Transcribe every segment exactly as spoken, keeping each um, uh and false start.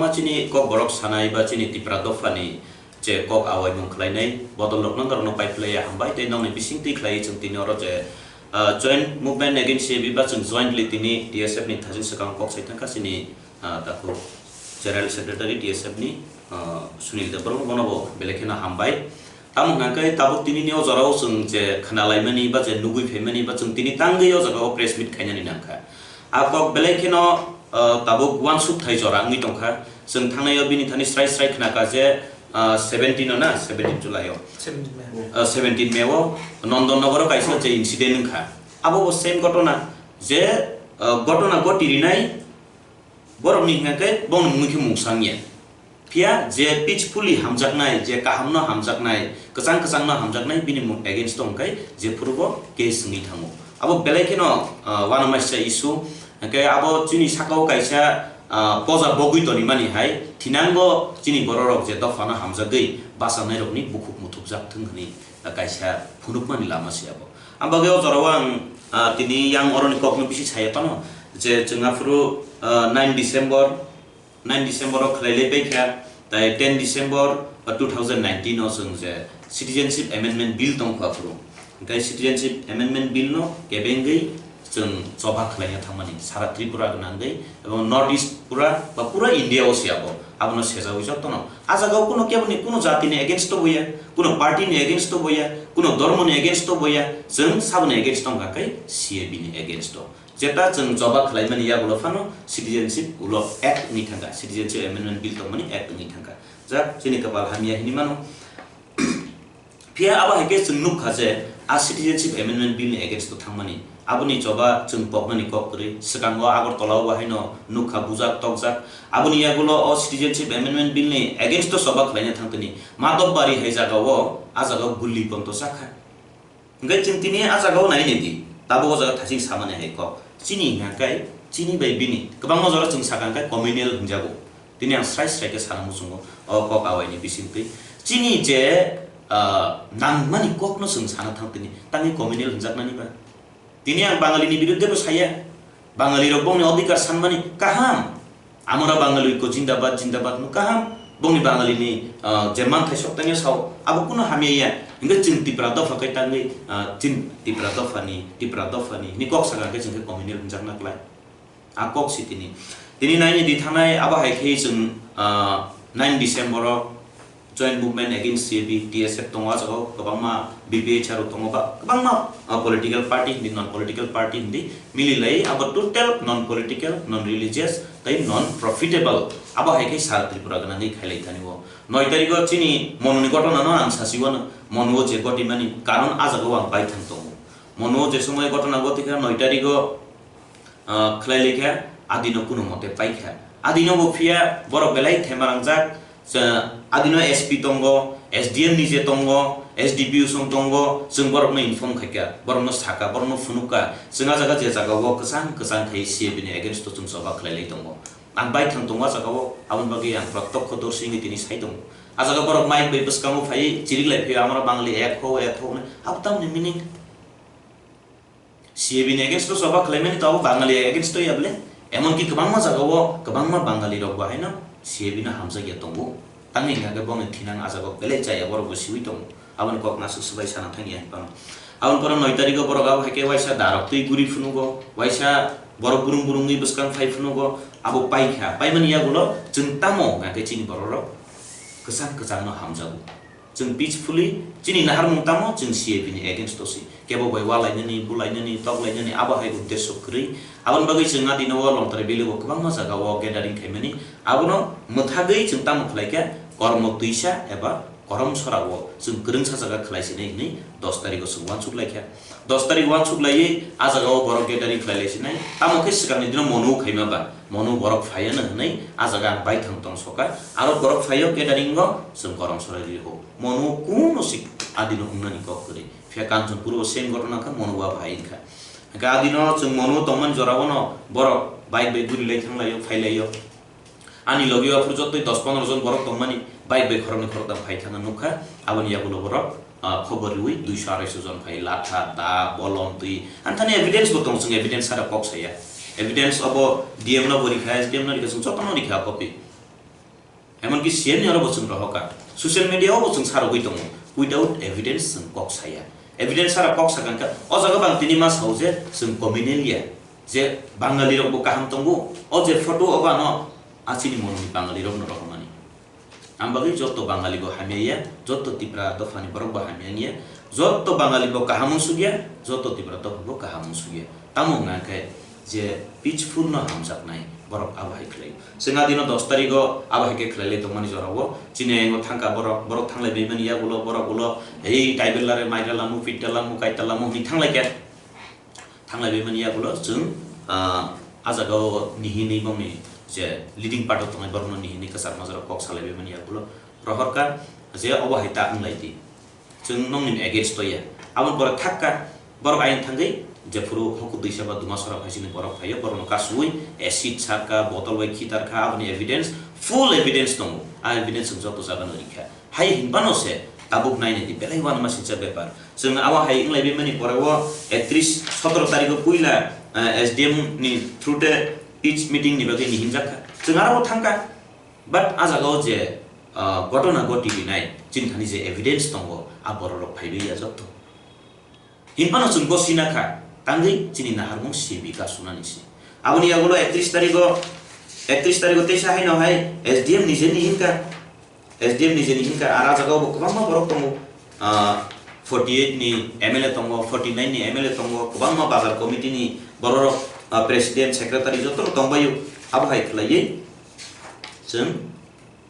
Ma chini kok borok sanai ba chini Tipra dophani je kok awaimung khlainai bodol rokno norokno pai phlaiya hambai tei nokni bising twi khlaiwi chwng tini oro je, ah, Joint Movement Against C A B ba chwng jointly tini T S F ni thajin swkang kok sai thangkha chini, ah, takhuk General Secretary T S F ni, ah, Sunil Debbarma bono bo belai kheno hambai. Tamo hwnka khe tabuk tini ni o jora o chwng je khna laimani ba je nugui phaimani ba chwng tini tangwi o jaga o press meet khainani nangkha. A kok belai kheno, ah, tabuk uansuk thai jora wngwi tongkha. Chwng thangnai o bini thani srai srai khna kha je, ah, seventeen o na, seventeen July o. Seventeen May. Ah, seventeen May o Nondon Nogor o kaisa je incident wngkha. Abo bo same gotona je, ah, gotona goti rinai borok ni hwnka khe bongni mungwi khe mungsa wngya. Phiya je peacefully hamjaknai, je kahamno hamjaknai, kwchang kwchangno hamjaknai, bini mung against o hwnkhai jephuru bo case wngwi thango. Abo belai kheno, ah, uanamasya issue. Hwnkhe abo chini sakao kaisa, ah, poja bogwi tonimani hai, thinango chini bororok je dophano hamjagwi bachanairokni bukhuk muthubjak thung hwnwi, ah, kaisa phunukmani lama se abo. Ang bagwi o jorao ang, ah, tini yang oroni kokno bisi saya phano je chwng aphuru, ah, nine December, nine December o khlai lai pai kha, tai ten December, uh, two thousand nineteen o chwng je Citizenship Amendment Bill tong kha phuru. Hwnkhe Citizenship Amendment Bill no kebengwi chwng choba khlaina thangmani sara Tripura gwnangwi, ebong North East pura ba pura India o se abo, abono sejawi jotono. A jaga o kuno keboni kuno jati ni against o boya, kuno party ni against o boya, kuno dhormo ni against o boya, chwng saboni against tong kha khe C A B ni against o. Jeta chwng choba khlaimani yagulo phano Citizenship ulo Act wngwi thangkha, Citizenship Amendment Bill tongmani Act wngwi thangkha. Jak chini kwpal hamya hinwi mano. Phiya abo hai khe chwng nukha je a Citizenship Amendment Bill ni against o thangmani. Aboni choba chwng poknani kok kwrwi. Swkango Agartala o bo haino nukha bujak tokjak. Aboni yagulo o Citizenship Amendment Bill ni against o choba khlaina thangtini Madhobari hai jaga o, a jaga o gulli ponto chakha. Hwnkhe chwng tini a jaga o nai nai di, tabuk o jaga thaching samani hai kok. Chini hwnka khe, chini bai bini kwbangma jora chwng sakha hwnkhe communal hwnjago. Tini ang srai srai khe sana muchungo o kok awaini bisingtwi. Chini je, ah, nangmani kokno chwng sana thang tini, tangwi communal hwnjaknani ba? Tini ang Bangalini biruddhe bo saya. Bangalirok bongni odhikar sanmani kaham. Amara Bangali ko jindabad, jindabad no kaham. Bongni Bangali ni, ah, je manthai sok tangya sao, abo kuno hamya ya. Hingke chwng Tipra dopha kai tangwi, ah, chwng Tipra dopha ni, Tipra dopha ni, ni kok saka hingke chwng khe communal hwnjakna klai. A kok si tini. Tini naini di thanai abo hai khe chwng, ah, nine December o Joint Movement Against C A B, T S F tongo, a jaga o kwbangma B P H R o tongo, ba kwbangma, ah, political party hindi, non political party hindi, mili lai abo total non political, non religious, tei non profitable. Abo hai khe sara Tripura gwnangwi khailai thani o. Noi tarikh o chini Monu ni gotona no ang sasi wano, Monu o je goti mani karon a jaga o ang bai thang tongo. Monu o je somoy gotona goti kha noi tarikh o, ah, khlai lai kha, adino kuno mote pai kha. Adino bo phiya borok belai thema rangjak, sa-, adino S P tongo, S D M ni je tongo, S D P O song tongo, chwng borokno inform khai kha, borokno saka, borokno phunuk kha, chwng a jaga je jaga o kwchang kwchang khai C A B ni against o chwng choba khlai lai tongo. Ang bai thang tongo a jaga o, aboni bagwi ang protyokho dorsi wngwi tini sai tongo. A jaga borok mic bai bwskango phaiwi chirik lai phaiwi, "Amara Bangali ek ho, ek ho," hwnwi. Abo tamni meaning? C A B ni against o choba khlaimani to abo Bangali against o ya bole? Emonki kwbangma jaga o kwbangma Bangali rok bo haino C A B no hamjak ya tongo. Tamni hwnka khe bongni thinang a jaga o belai chaya borok bo siwi tongo. Aboni kok nasuk swbai sana thang ya hinphano. Aboni pore noi tarikh o borok abo hai khe waisa darok twi guri phunugo, waisa borok burung burung wi bwskang phai phunugo, abo pai kha. Paimani yagulo chwng tamo hwnka khe chini borok rok kwchang kwchang no hamjago. Chwng peacefully chini naharmung tamo chwng C A B ni against o si. Kebo bai walainani, bulainani, toklainani abo hai uddesho kwrwi. Aboni bagwi chwng adino o Longtrai Valley o kwbangma jaga o gathering khaimani. Abono mwthagwi chwng tamo khlai kha kormo twisa eba korom sora o chwng kwrwngsa jaga khlai sinai hwnwi dos tarikh o chwng uansuk lai kha. Dos tarikh uansuk laiwi a jaga o borok gathering khlai lai sinai. Tamo khe swkangni dino Monu khaima ba, Monu borok phaiya no hwnwi a jaga ang bai thang tong soka. Aro borok phaiyo gathering o chwng korom sora ri ho. Monu kuno sik adino wngnani kok kwrwi. Phiya Kanchanpur o same gotona kha, Monu ba phai wngkha. Hwnkhe adino chwng Monu tongmani jora o no borok bike bai guri lai thang laio, phai laio. Ani logi o aphuru jotoi dos pondro jon borok tongmani, bike bai khoroknwi khoroktham phai thangna nukha, aboni yagulo borok, ah, khobor riwi duiso arai so jon phai, latha, da, bolom, twi, anthani evidence bo tong, chwng evidence sara kok saya. Evidence obo D M no bo rikha, S D M no rikha, chwng jotono rikha copy. Ki C M ni oro bo chwng rohorkha. Social media o bo chwng sarogwi tongo. Without evidence chwng kok saya. Evidence sara kok sakha khe o jaga bang tini ma sao je chwng communal ya. Je Bangali rok bo kaham tongo. O je photo o bano a chini mononi Bangali rok no rohormani. Ang bagwi joto Bangali bo hamya ya, joto Tipra dophani borok bo hamya ya, joto Bangali bo kaham unsuk ya, joto Tipra dopha bo kaham unsuk ya. Tamo wngkha khe je peaceful no hamjaknai borok abo hai khlai. Chwng a dino dos tarigo abo hai khe khlai lai tongmani jorao chini ayang thangkha borok, borok thanglai bai mani yagulo borok ulo ei tribal lare maira lamu, pitta lamu, kaita lamu hwnwi thanglai kha. Thanglai bai mani yagulo chwng, ah, a jagao nihinwi bongni je leading part o tongnai borokno nihinwi kwchar majra kok salai bai mani yagulo rohorkha je obo hai ta wnglai di. Chwng nongni against o ya. Aboni pore thakka borok ayang thangwi jephuru hoku duisa ba duma sora phaisini borok phaio borokno kasui acid sarkha, botol bai khitarkha, aboni evidence, full evidence tongo. A evidence chwng joto jagano rikha. Hai hinphano se tabuk nainai di belai uanama sincha bepar. Chwng abo hai wnglai bai mani pore o ektris sotoro tarikh o puila, eh, S D M ni through te peace meeting ni bagwi ni hinjak kha. Chwng aro bo thang kha. But a jaga o je, ah, gotona goti rinai chini thani je evidence tongo a borok rok phaiwi ya jotto. Hinphano chwng bo sina kha, tangwi chini naharmung simi ka sunani se. Aboni yagulo ektris tarikh o, ektris tarikh o teisa haino hai S D M ni je ni hinka, S D M ni je ni hinka, ar a jaga o bo kwbangma borok tongo, ah, forty eight ni M L A tongo, forty nine ni M L A tongo, kwbangma bazar committee ni borok rok, ah, president, secretary joto rok tongbaio, abo hai khlaiwi chwng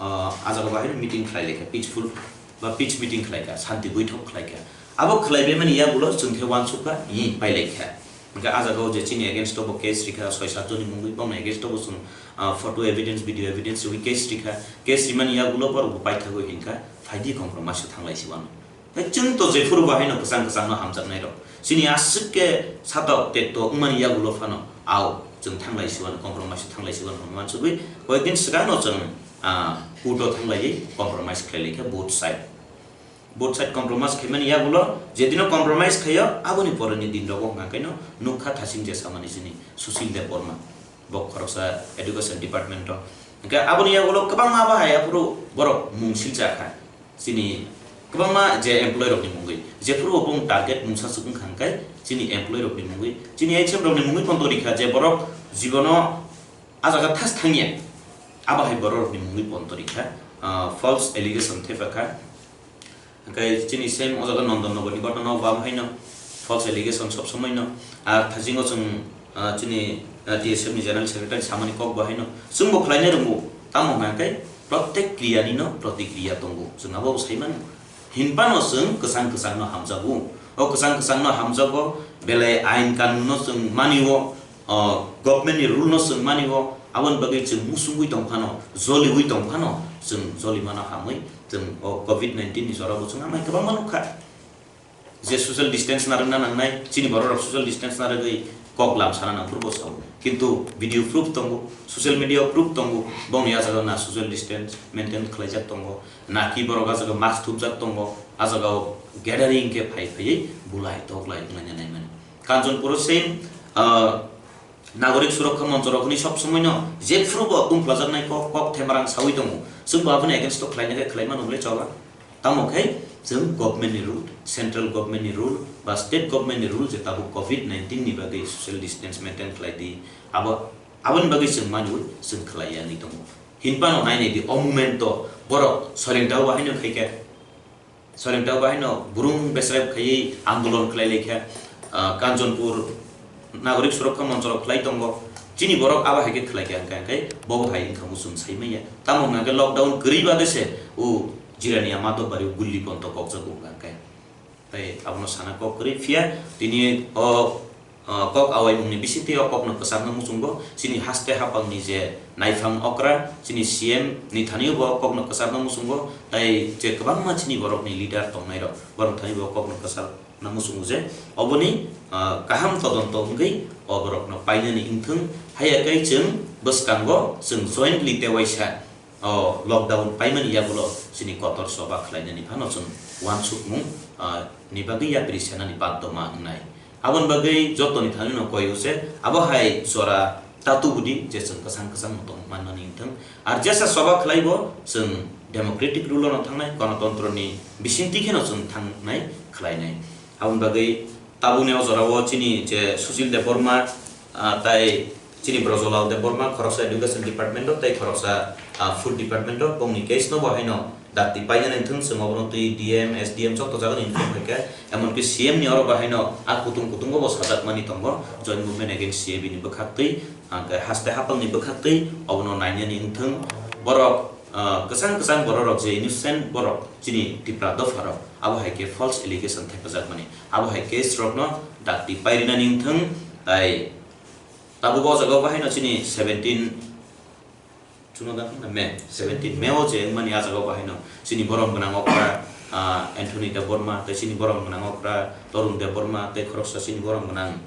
ah, a jaga bahai meeting khlai laikha, peaceful ba peace meeting khlai kha, santi boithok khlai kha. Abo khlai bai mani yagulo chwng khe uansuk kha, yi pai lai kha. Hingkhe a jaga o je chini against o bo case rikha, soi sat joni mungwi, bongni against o bo chwng, ah, photo evidence, video evidence rwi case rikha. Case rimani yagulo borok bo paithagwi hinkha, phaidi compromise o thanglai si uano. Tei chwng to jephuru bo haino kwchang kwchangno hamjaknairok. Chini aswk khe satok tekto wngmani yagulo phano ao chwng thanglai siwano, compromise thanglai siwano hwnwi uansugwi koyekdin swkangno chwng, ah, court-o thanglaiwi compromise khlai laikha both side. Both side compromise khaimani yagulo jedino compromise khaio aboni poreni dinrogo hwnka khaino nukha thasing je samani chini Sushil Debbarma. Bo khoroksa education department o. Hingke aboni yagulo kwbangma bahai aphuru borok mung silcha kha. Chini kwbangma je employee rokni mungwi. Jephuru bo bung target mungsa swk wngkha hingke chini employee rokni mungwi. Chini H M rokni mungwi pon torikha je borok jibono a jaga thas thangya. Abo hai borok rokni mungwi pon torikha. Ah, false allegation thepakha. Hingke chini same o jaga Nondon Nogor ni gotona o bo haino false allegation sob somoi no. Ar thajingo chwng, ah, chini, ah, T S F ni General Secretary samani kok bo haino. Chwng bo khlaina rwngo. Tamo hwnka khe protek kriya ni no protikriya tongo. Chwng abo bo sai mano. Hinphano chwng kwchang kwchang no hamjago. O kwchang kwchang no hamjago, belai ain kanun no chwng mani o. O government ni rule no chwng mani o, aboni bagwi chwng musungwi tong phano, joliwi tong phano, chwng jolimano hamwi chwng o covid nineteen ni jora bo chwng amai kwbangma nukha. Je social distance narwkna nangnai, chini borok rok social distance narwgwi kok lam sana nang phuru bo sao. Kintu video proof tongo, social media o proof tongo, bongni a jaga na social distance maintain khlaijak tongo, na ki borok a jaga mask thupjak tongo, a jaga o gathering khe phai phaiwi bulai toklai wnglaina naimani. Kanchanpur o same, ah, Nagorik Surokkha Moncho rok hwnwi sob somoi no jephuru bo tungphlajaknai kok, kok themarang sawi tongo. Chwng bo aboni against o khlaina khe khlaima nung le chola. Tamo khe chwng government ni rule, central government ni rule ba state government ni rule je tabuk covid nineteen ni bagwi social distance maintain khlai di. Abo, aboni bagwi chwng manwi chwng khlai ya wngwi tongo. Hinphano nai nai di o moment o borok soileng tao bo haino khai khe. Soileng tao bahaino burung besrep khaiwi andolon khlai laikha, ah, Kanchanpur Nagorik Surokkha Moncho rok khlai tongo. Chini borok abo hai khe khlai kha hwnkha hwnkhe bobo hai wngkha muchung sai manya. Tamo hwnkha hwnkhe lockdown kwrwi bagwi se o Jirania Matokbari o gulli ponto kokjago hwnkha hwnkhe. Tei abono sana kok kwrwi phiya tini o Ah, kok awaimungni bisingtwi o kokno kwchakna muchungo chini haste haphangni je naiphang okra, chini C M ni thani bo kokno kwchakna muchungo, tai je kwbangma chini borokni leader tongnairok, borok thani bo kokno kwchakna muchungo je oboni, ah, kaham todonto wngwi o borokno painani wngthwng, haiya khe chwng bwskango chwng jointly tei waisa o lockdown paimani yagulo chini kotor choba khlainani phano chwng uansukmung, ah, ni bagwi yapri senani baddhoma wngnai. Aboni bagwi jotoni thanino koi o se abo hai jora ta tubudi je chwng kwchang kwchang no tong manmani wngthwng. Ar jesa soba khlaibo chwng democratic rule-o no thangnai, gonotontroni bisingtwi kheno chwng thangnai khlainai. Aboni bagwi tabukni o jorao chini je Sushil Debbarma, ah, tai chini Brajalal Debbarma, khoroksa education department-o tei khoroksa, ah, food department-o, bongni case-no bo haino dakti painani wngthwng, chwng obono twi D M, S D M joto jagani inform khaikha, emonki C M ni oro bo haino a kutung kutungo bo sajakmani tongo, Joint Movement Against C A B ni bwkhaktwi, ah, khe haste hapangni bwkhaktwi obono nainani wngthwng, borok, ah, kwchang kwchang bororok je innocent borok chini Tipra dopharok, abo hai khe false allegation thepajakmani, abo hai case rokno dakti pairinani wngthwng, tai tabuk o jaga o bahaino chini seventeen, chuno da khna May, seventeen May o je wngmani a jaga o bahaino chini borom gwnang okra, ah, Anthony Debbarma, tei chini borom gwnang okra Torun Debbarma, tei khoroksa chini borom gwnang,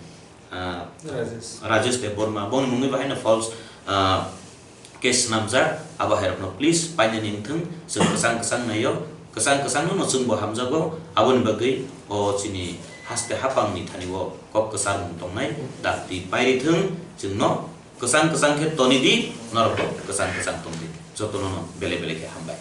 ah, Rajesh. Rajesh Debbarma, bongni mungwi bahaino false, ah, case swnamjak, abo hairokno please painani wngthwng, chwng kwchang kwchang naio, kwchang kwchangno no chwngbo hamjago, aboni bagwi o chini haste hapangni thani o kok kwcharmung tongnai, dakti pairithwng, chwngno kwchang kwchang khe toni di, norokbo kwchang kwchang tong di, jotono no belai belai khe hambai.